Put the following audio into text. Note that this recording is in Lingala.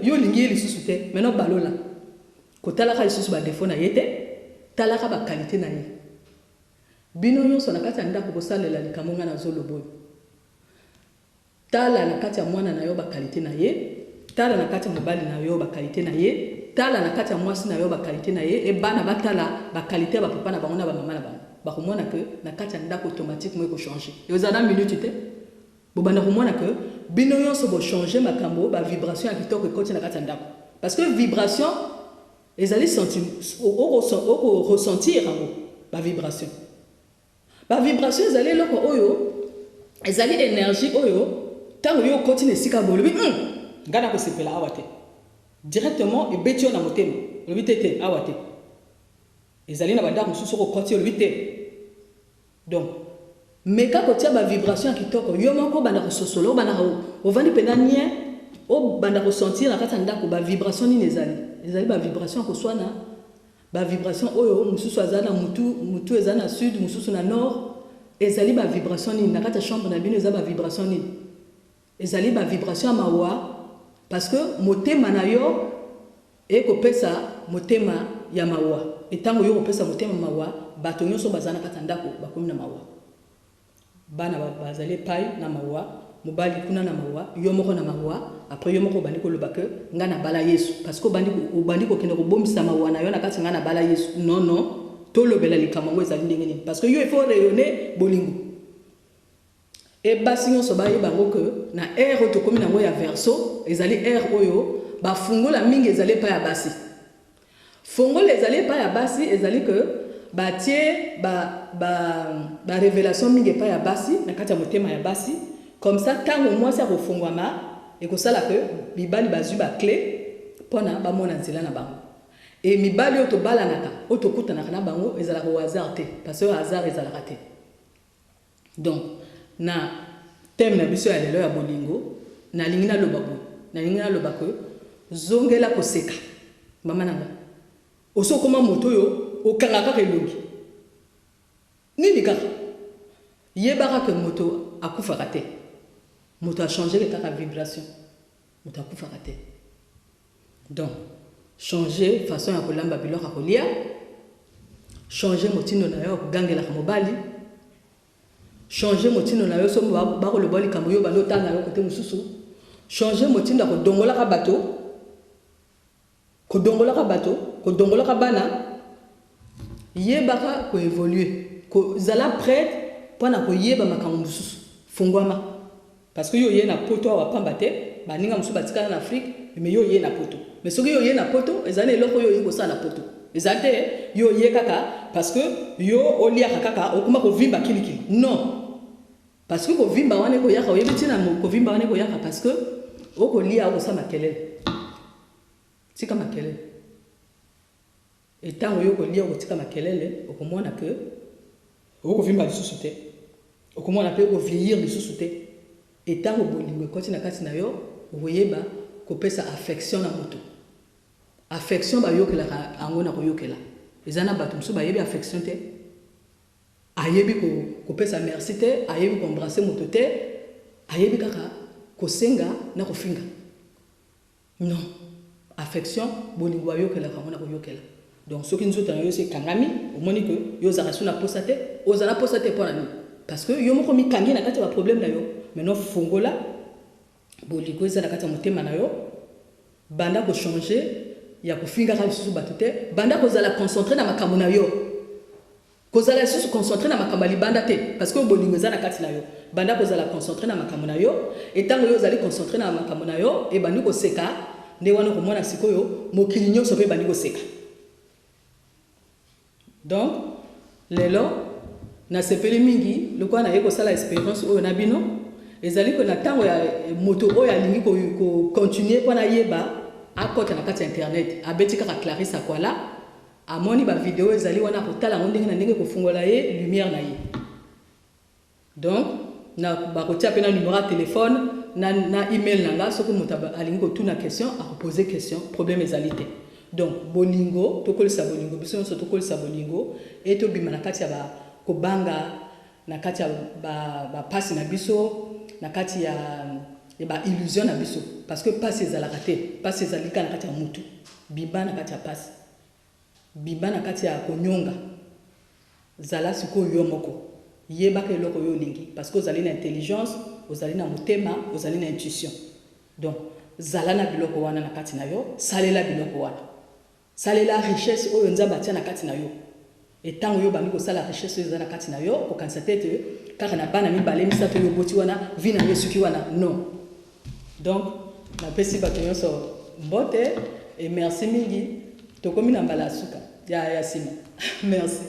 yo olingi ye lisusu te, maintenant balola. Kotalaka lisusu ba defauts na ye te, talaka ba qualites na ye. Bino nyonso na kati ya ndako bosalela likambo ngai nazoloba oyo. Tala na kati ya mwana na yo ba qualites na ye, tala na kati ya mobali na yo ba qualites na ye, tala na kati ya mwasi na yo ba qualites na ye et bana batala ba qualites ya ba papa na bango na ba mama na bango. Bakomona que na kati ya ndako automatiquement eko changer. Ekozala na minute te. Bobanda komona que bino nyonso bo changer makambo, ba vibrations ya kitoko ekoti na kati ya ndako. Parce que vibration ezali oko ressentir yango ba vibrations. Ba vibrations ezali eloko oyo ezali energie oyo tango yo okoti na esika boye olobi hum ngai nakosepela awa te directement ebeti yo na motema olobi te te awa te. Ezali na ba ndako mosusu soki okoti olobi te. Donc meka kotia ba vibrations ya kitoko yo moko obanda kososola obanda ovandi penza nien obanda ko sentir na kati ya ndako ba vibrations nini ezali ezali ba vibrations ya koswana ba vibrations oyo mosusu aza na mutu mutu eza na sud mosusu na nord ezali ba vibrations nini na kati ya chambre na bino eza ba vibrations nini ezali ba vibrations ya mawa parce que motema na yo Eko pesa motema ya mawa et tango yo oko pesa motema mawa bato nioso baza na kati ya ndako bakomi na mawa. Bana bazali epayi na mawa, mobali kuna na mawa, yo moko na mawa, après yo moko obandi koloba que nga na bala Yesu parce que obandi obandi kokende kobombisa mawa na yo na kati nga na bala Yesu. Non non, tolobela likambo yango ezali ndenge nini parce que yo il faut rayonner bolingo. Et basi nionso bayeba yango que na ère oyo tokomi na yango ya verseau ezali ère oyo ba fungola mingi ezali epai ya basi. Fongola ezali epai ya basi ezali que batie ba ba ba revelation mingi epai ya basi na kati ya motema ya basi comme ça tango mwasi akofongwama ekosala que mibali bazui ba cle pona bamona nzela na bango. Et mibali oyo tobalanaka oyo tokutanaka na bango ezalaka au hasard te parce que hasard ezalaka te. Donc na thème na biso ya lelo ya bolingo, nalingi naloba boye, nalingi naloba que zongela koseka mama na nga. Osi okoma moto oyo okanga kaka elongi. Nini kaka? Yebaka que moto akufaka te. Moto a changeke kaka vibration. Moto akufaka te. Donc changer façon ya kolamba biloko ya kolia, changer motindo na yo ya kogangelaka mobali, changer motindo na yo soki bakoloba yo likambo yo obandi otala na yo kote mosusu, changer motindo ya kodongolaka bato, kodongolaka bato, kodongolaka bana, yebaka ko evoluer, kozala prete mpo na koyeba makambo mosusu, fungwama. Parce que yo oye na poto awa pamba te, baninga mosusu batikala na Afrique, mais yo oye na poto. Mais soki yo oye na poto, ezali na eloko oyo oye kosala na poto. Eza te yo oye kaka parce que yo oliaka kaka okoma kovimba kilikili. Non. Parce que kovimba wana ekoyaka, oyebi tina kovimba wana ekoyaka parce que okolia okosala makelele. Tika makelele. Et tango yo okolia okotika makelele, okomona que okovimba lisusu te. Okomona pe oko vieillir lisusu te. Et tango bolingo ekoti na kati na yo, okoyeba kopesa affection na moto. Affection bayokelaka yango na koyokela. Eza na bato mosusu bayebi affection te. Ayebi kopesa merci te, ayebi ko embrasser moto te, ayebi kaka kosenga na kofinga. Non affection bolingo bayokelaka yango na koyokela donc soki nzoto na yo esi ekangami omoni que yo ozalaka lisusu na posa te ozala na posa te pona nini parce que yo moko omikangi na kati ya ba problème na yo maintenant fongola bolingo eza na kati ya motema na yo banda ko changer ya kofingaka lisusu bato te banda kozala concentre na makambo na yo. Kozala lisusu concentre na makambo ya libanda te parce que bolingo eza na kati na yo. Banda kozala concentre na makambo na yo et tango yo ozali concentre na makambo na yo ebandi koseka nde wana okomona sikoyo mokili nionso pe ebandi koseka. Donc lelo nasepeli mingi lokola naye kosala experience oyo na bino ezali que na tango ya moto oyo alingi ko ko continuer po nayeba akota na kati ya internet abeti kaka Clarisse Akwala Amoni ba video ezali wana akotala yango ndenge na ndenge ekofungola ye lumière na ye. Donc na bakotia pe na numero ya telephone na na email na nga soki moto alingi kotuna question ako poser question problème ezali te. Donc bolingo tokolisa bolingo biso nionso tokolisa bolingo et tobima na kati ya ba kobanga na kati ya ba ba pasi na biso na kati ya. ya ba illusion na biso, parce que pasi ezalaka te, pasi ezali kaka na kati ya mutu. Bima na kati ya pasi, bima na kati ya konyonga, zala sikoyo yo moko, yebaka eloko yo olingi, parce que ozali na intelligence, ozali na motema, ozali na intuition. Donc zala na biloko wana na kati na yo, salela biloko wana, salela richesse oyo Nzambe atia na kati na yo. Etango yo obandi kosala richesse oyo eza na kati na yo, kokanisa te ete kaka na bana mibale, misato oyo oboti wana, vie na yo esuki wana. Non. Donc napesi bato nyonso mbote et merci mingi. Tokomi na mbala ya suka ya nsima. Merci.